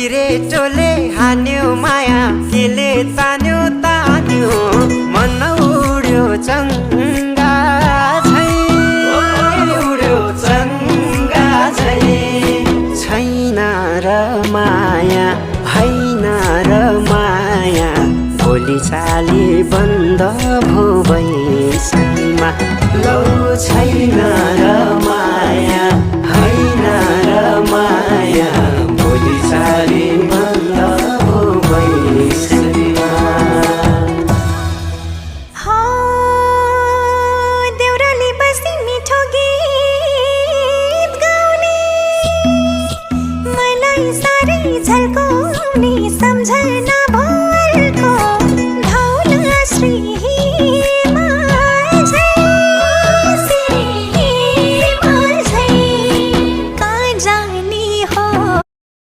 सिरेटोले हान्यो माया केले तान्यो तान्यो मन उड्यो चङ्गा झै उड्यो चङ्गा झै छैन र माया होइन र माया भोलि चाली बन्द भो बैसैमा लौ छैन र माया होइन र माया भोलि चाली बन्द भो बैसैमा देउराली बस्ती मिठो गीत गाउने मलाई साह्रै झल्काउने सम्झना